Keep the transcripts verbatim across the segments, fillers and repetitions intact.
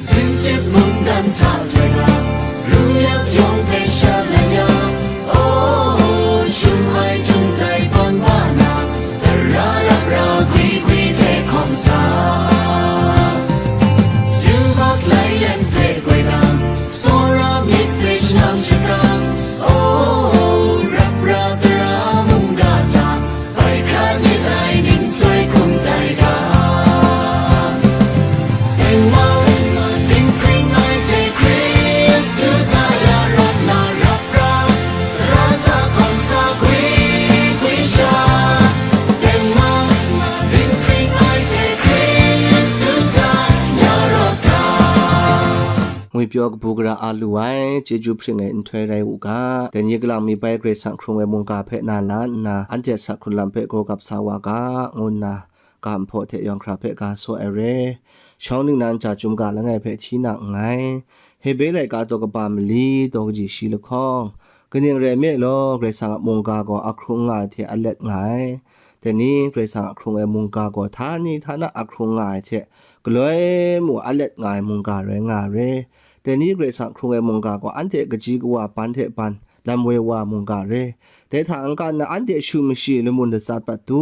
Sinchip mungdan hta jai na, ru yang yawng hpe sha lai ya, oh, shum ai jung dai tawn ba na, tara rap ra gwi gwi hte hkawm sa. Yubak lai len hpe goi na, tsawra myit hpe shanang shakang, oh, rap ra tara mungga hta, bai hkra ni tai ning chyoi hkum tai ga. Tengmau, dinghpring ai hte Hkristu hta ya rawt na rap ra, tara hta hkawm sa gwi gwi sha. Tengmau, dinghpring ai hte Hkristu hta ya rawt ga. Ngwipyaw kabu gara a lu ai, chyeju hpring ai nhtoi rai u ga, dai ni kalang mi bai Karai Kasang hkrung ai mungga hpe na la nna, anhte asak hkrun lam hpe gaw gap sa wa ga, ngu nna, ga nhpaw hte yawng hkra hpe ga saw ai re. Shawng ningnan ja chyum ga langai hpe hti na nngai. Hebre laika daw kaba mali daw kaji shi lahkawng, kaning rai nme law, Karai Kasang a mungga gaw a hkrung nga ai hte a let nga ai. Dai ni Karai Kasang a hkrung ai mungga gaw htani htana a hkrung nga ai hte galoi mu a let nga ai mungga rai nga ai re. Dai ni Karai Kasang hkrung ai mungga gaw anhte kaji kawa ban hte ban lam woi wa mungga re. Dai hta n-ga nna anhte shu mashi lamun latsat prat du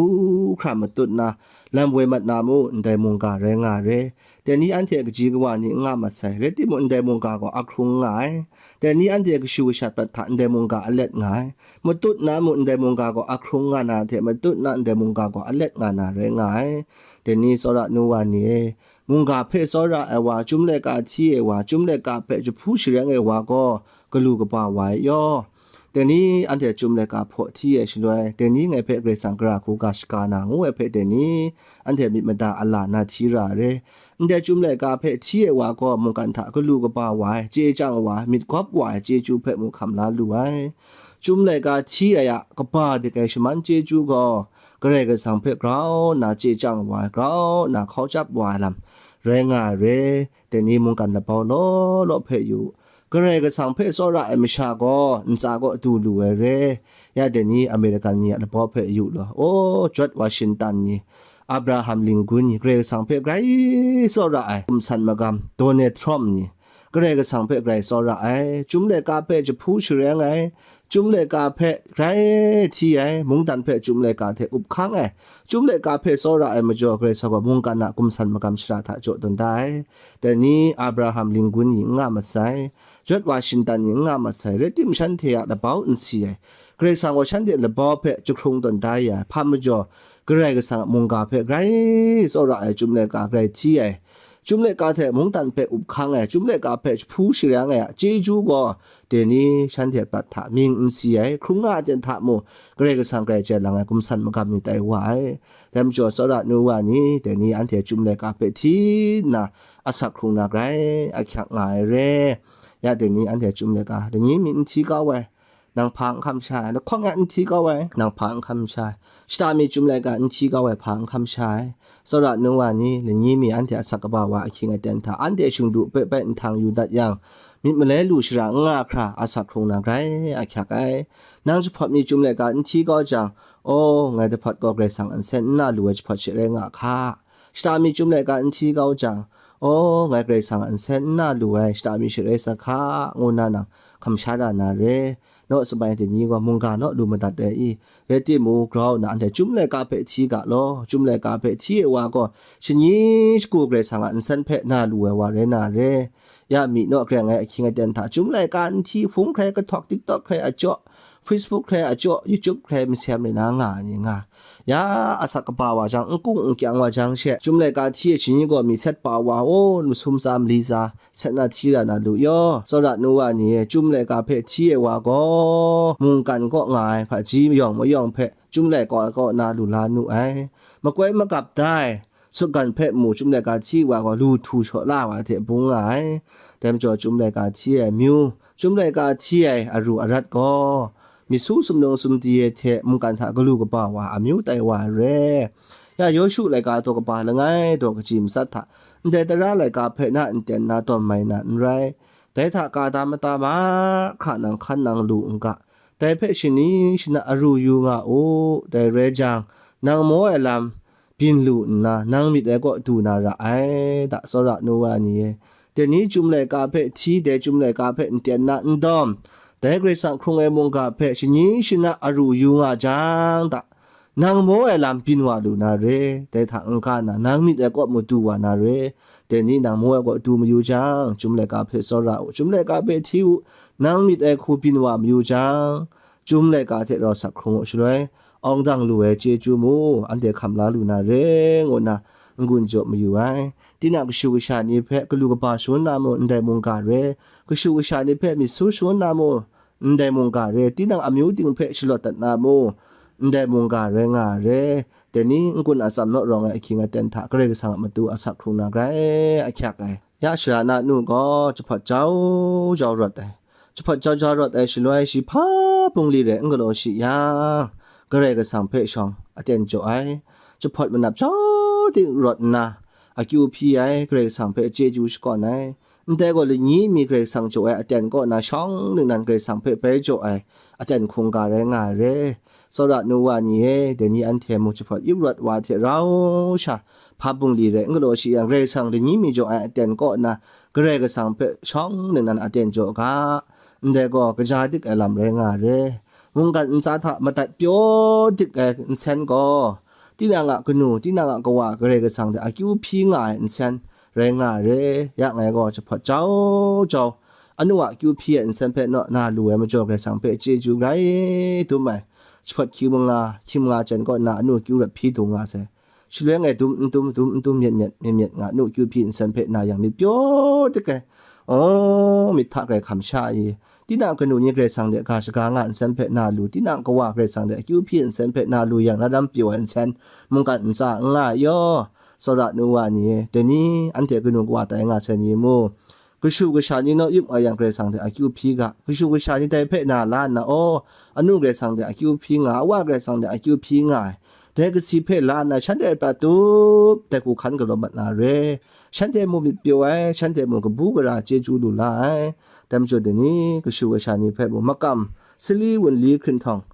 hkra matut na lam woi mat na mu, ndai mungga rai nga re. Dai ni anhte kaji kawa ni n nga mat sai, rai timung, ndai mungga gaw a hkrung nga ai. Dai ni anhte kashu kashat prat hta ndai mungga a let nga ai. Matut na mu, ndai mungga gaw a hkrung nga na hte matut na ndai mungga gaw a let nga na rai nga ai. Dai ni tsawra nu wa ni e, mungga hpe tsawra ai wa, Chyum laika hti ai wa, Chyum laika hpe jahpu shareng ai wa gaw galu kaba wa ai yaw. Dai ni anhte Chyum laika hpaw hti ai shaloi, dai ni ngai hpe Karai Kasang gara hku ga shaga na ngu ai hpe dai ni anhte myit mada a la na hti ra ai re. Ndai Chyum laika hpe hti ai wa gaw mungkan hta galu kaba wa ai, chye chyang wa ai, myit gawp wa ai chyeju hpe mung hkam la lu ai. Chyum laika hti ai a kaba dik ai shaman chyeju gaw, Karai Kasang hpe grau nna chye chyang wa ai, grau nna hkau chyap wa ai lam rai nga ai re. Dai ni mungkan labau law law hpe yu u. Karai Kasang hpe tsawra ai masha gaw ntsa kaw du lu ai re. Ya dai ni American ni a labau hpe yu law, o, George Washington ni, Abraham Lincoln ni, Karai Kasang hpe grai tsawra ai, kumsan magam Donald Trump ni, Karai Kasang hpe grai tsawra ai, Chyum laika hpe jahpu shareng ai, Chyum laika hpe grai hti ai, mungdan hpe Chyum laika hte up hkang ai, Chyum laika hpe tsawra ai majaw, Karai Kasang gaw mungkan a kumsan magam shara hta jaw tawn da ai. Dai ni Abraham Lincoln ni n nga mat sai, George Washington ni n nga mat sai, rai tim, shanhte a labau n si ai. Karai Kasang gaw shanhte labau hpe jahkrung tawn da ya ai, hpa majaw, Karai Kasang a mungga hpe grai tsawra ai, Chyum laika grai hti ai, Chyum laika hte mungdan hpe up hkang ai, Chyum laika hpe jahpu shareng ai a chyeju gaw, dai ni shanhte prat hta mying n si ai, hkrung nga ai ten hta mung, Karai Kasang grai chye lang ai, kumsan magam ni tai wa ai. Dai majaw, tsawra nu wa ni, dai ni anhte Chyum laika hpe hti nna asak hkrung na grai ahkyak nga ai re. Ya dai ni anhte Chyum laika, dai ni mi n hti kau ai, nang hpa n hkam sha ai, lahkawng ya n hti kau ai, nang hpa n hkam sha ai, shata mi Chyum laika n hti kau ai, hpa n hkam sha ai. Tsawra nu wa ni, lani mi anhte asak kaba wa ahkying aten hta, anhte shingdu bai bai nhtang yu dat yang, myit malai lu shara n nga hkra asak hkrung na grai ahkyak ai. Nang jahpawt mi Chyum laika n hti kau jang, aw, ngai jahpawt gaw Karai Kasang a nsen n na lu ai jahpawt she rai nga hka. Shata mi Chyum laika n hti kau jang, aw, ngai Karai Kasang a nsen n na lu ai, shata mi she rai sa hka, ngu nna nang hkam sha ra na re. Naw, sabai dai ni gaw mungga naw lu madat ai i? Rai timung, grau nna anhte Chyum laika hpe hti ga law, Chyum laika hpe hti ai wa gaw, shani shagu Karai Kasang a nsen hpe na lu ai wa rai na re. Ya mi naw, grai ngai ahkying aten hta Chyum laika n hti, hpung hkrai kahtawk, TikTok hkrai a jaw, Facebook hkrai a jaw, YouTube hkrai masem rai na nga ai ni nga. Ya asak kaba wa jang, n kung n kyang wa jang she, Chyum laika hti ai shani gaw mi set pa wa, o, masum tsa, mali tsa, set na hti ra na lu yaw, tsawra nu wa ni e, Chyum laika hpe hti ai wa gaw, mungkan kaw nga ai hpaji mayawng mayawng hpe Chyum laika kaw na lu la nu ai. Makoi magap da ai, sutgan hpe mu Chyum laika hti wa gaw, lu htu shaw la wa hte bung nga ai. Dai majaw, Chyum laika hti ai amyu, Chyum laika hti ai aru arat gaw, myit su sumnung sumdi ai hte mungkan hta galu kaba wa amyu tai wa ai re. Ya Yawshu laika daw kaba langai daw kaji matsat hta, ndai tara laika hpe na nten na tawn mai na n rai. Dai hta ka da mata mahkra nang hkan nang lu n ga, dai hpe shani shana aru yu nga u, dai rai jang, nang maw ai lam byin lu nna, nang myit ai kaw du na ra ai, da tsawra nu wa ni e, Dai ni chyum laika hpe hti, dai chyum laika hpe n ten na n dawm, dai Karai Kasang hkrung ai mungga hpe shani shana aru yu nga jang ta, nang maw ai lam byin wa lu na re, dai hta n-ga na, nang myit ai kaw madu wa na re, dai ni nang maw ai kaw du mayu jang, chyum laika hpe tsawra u, chyum laika hpe hti u, nang myit ai hku byin wa mayu jang, chyum laika hte rau asak hkrung u, shaloi awng dang lu ai chyeju mu, anhte hkam la lu na re, ngu nna n-gun jaw mayu ai. Tinang kashu kasha ni hpe galu kaba shangun na mu, ndai mungga re, kashu kasha ni hpe myit su shangun na mu, ndai mungga re, tinang amyu ting hpe shalawt dat na mu, ndai mungga rai nga ai re. Dai ni n-gun atsam naw rawng ai ahkying aten hta Karai Kasang a matu asak hkrung na grai ahkyak ai. Ya shara na nu gaw jahpawt jau jau rawt ai. Jahpawt jau jau rawt ai shaloi shi hpa bungli rai n galaw shi yang, Karai Kasang hpe shawng aten jaw ai. Jahpawt manap jau ting rawt nna, akyu hpyi ai, Karai Kasang hpe chyeju shakawn ai. Ndai gaw, lani mi Karai Kasang jaw ai aten kaw na shawng ningnan Karai Kasang hpe bai jaw ai aten hkungga rai nga ai re. Tsawra nu wa ni e, dai ni anhte mung jahpawt yup rawt wa hte rau sha, hpa bungli rai n galaw shi yang, Karai Kasang lani mi jaw ai aten kaw na Karai Kasang hpe shawng ningnan aten jaw ga, ndai gaw kaja dik ai lam rai nga ai re. Mungkan ntsa hta madat pyaw dik ai nsen gaw, tinang a kanu, tinang a kawa Karai Kasang hte akyu hpyi nga ai nsen rai nga ai re. Ya ngai gaw jahpawt jau jau, anu a akyu hpyi ai nsen hpe naw na lu ai majaw Karai Kasang hpe chyeju grai dum ai. Jahpawt hkying manga, hkying manga jan kaw na anu akyu rawt hpyi dung nga sai. Shaloi ngai dum n dum, dum n dum, myet myet, myet myet nga, nu kyu hpyi nsen hpe na yang myit pyaw dik ai. Aw, myit hta grai hkam sha ai. Tinang kanu ni Karai Kasang de ga shaga nga nsen hpe na lu, tinang kawa Karai Kasang de akyu hpyi nsen hpe na lu yang, na ram pyaw ai nsen, mungkan ntsa n nga ai yaw, tsawra nu wa ni e, dai ni anhte kanu kawa tai nga sai ni mu? Kashu kasha ni naw yup nga yang Karai Kasang de akyu hpyi ga, kashu kasha ni dai hpe na la nna, aw, anu Karai Kasang de akyu hpyi nga, awa Karai Kasang de akyu hpyi nga ai, dai kasi hpe la nna, shanhte a prat tup dai hku hkan galaw mat na re, shanhte mung myit pyaw ai, shanhte mung kabu gara chyeju lu la ai. Dai majaw dai ni, kashu kasha ni hpe mung makam, sali wunli hkrinhtawng,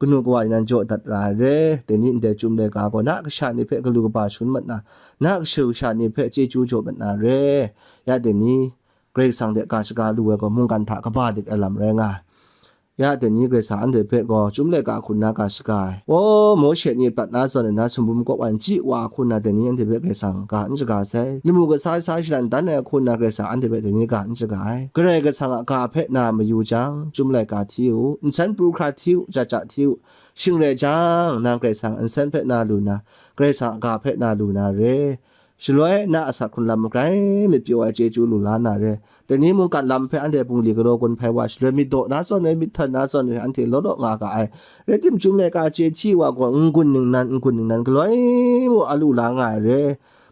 kanu kawa ni nan jaw dat ra ai re. Dai ni ndai chyum laika gaw na kasha ni hpe galu kaba shangun mat na, na kashu kasha ni hpe chyeju jaw mat na re. Ya dai ni, Karai Kasang de ga shaga lu ai gaw, mungkan hta kaba dik ai lam rai nga ai. Ya dai ni, Karai Kasang anhte hpe gaw chyum laika hku nna ga shaga ai. Aw, Mawshe ni prat na zawn ai na, sumbum kaw wan chyi wa hku nna, dai ni anhte hpe Karai Kasang ga n shaga sai. Lamu kasa sa shalan dan ai hku nna, Karai Kasang anhte hpe dai ni ga n shaga ai. Karai Kasang a ga hpe na mayu jang, chyum laika hti u, nsen pru hkra hti u, ja ja hti u, shing rai jang, nang Karai Kasang a nsen hpe na lu na, Karai Kasang a ga hpe na lu na re. Shaloi na asak hkrung lam magrai myit pyaw ai chyeju lu la na re. Dai ni mungkan lam hpe anhte bungli galaw gun hpai wa shaloi, myit daw na zawn e, myit htan na zawn e, anhte law law nga ga ai. Rai timung, chyum laika chye hti wa gaw, n-gun ningnan, n-gun ningnan galoi mung a lu la nga ai re.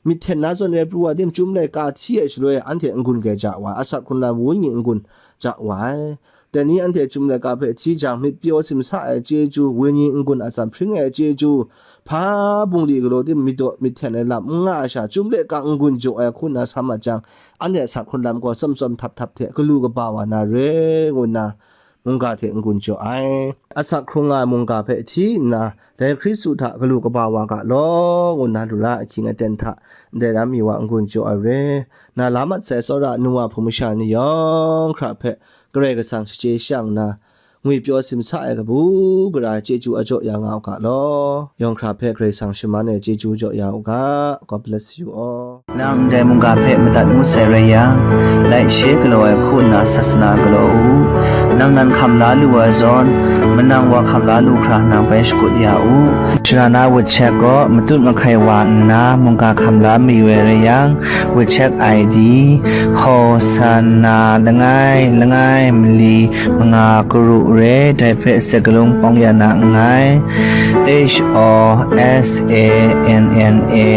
Myit hten na zawn e pru wa tim, chyum laika hti ai shaloi, anhte n-gun grai ja wa ai, asak hkrung lam wenyi n-gun ja wa ai. Dai ni anhte chyum laika hpe hti jang, myit pyaw simsa ai chyeju, wenyi n-gun atsam hpring ai chyeju, hpa bungli galaw tim myit daw myit hten ai lam n nga ai sha, chyum laika n-gun jaw ai hku nna sa mat jang, anhte asak hkrung lam gaw tsawm tsawm htap htap hte galu kaba wa na re, ngu nna mungga hte n-gun jaw ai. Asak hkrung nga ai mungga hpe hti nna, dai Hkristu hta galu kaba wa ga law, ngu nna lu la ahkying aten hta ndai ram mi wa n-gun jaw ai re. Na la mat sai tsawra nu wa hpung masha ni yawng hkra hpe Karai Kasang shachye shang nna, ngwipyaw simsa ai kabu gara chyeju a jaw ya nga u ga law. Yawng hkra hpe Karai Kasang shaman ai chyeju jaw ya u ga. God bless you all. Nang ndai mungga hpe madat ngut sai rai yang, like, share galaw ai hku nna sasana galaw u. Nang nan hkam la lu ai zawn, manang wa hkam la lu hkra nang bai shakut ya u. Shara na WeChat gaw matut mahkai wa nna mungga hkam la mayu ai rai yang, WeChat I D, Hosanna langai langai mali manga karu re, dai hpe sakalung pawng ya na nngai. H O S A N N A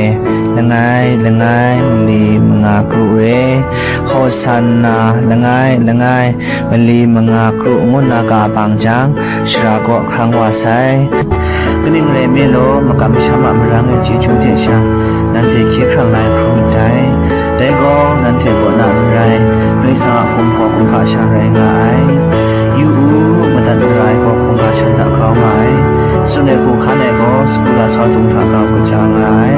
langai langai mali manga karu re, Hosanna langai langai mali manga karu ngu nna ga bang jang, shara gaw hkrang wa sai. Kaning rai nme law, makam masham a marang ai chyeju hte sha, nanhte hkye hkrang na ai hkrum ndai. Dai gaw, nanhte kaw na n rai, Karai Kasang a kumhpaw kumhpa sha rai nga ai. Yu u, madat mara ai gaw hkungga shan hta grau nga ai. Tsun ai hku hkan ai gaw, sagu lasau dung hta grau kaja nga ai.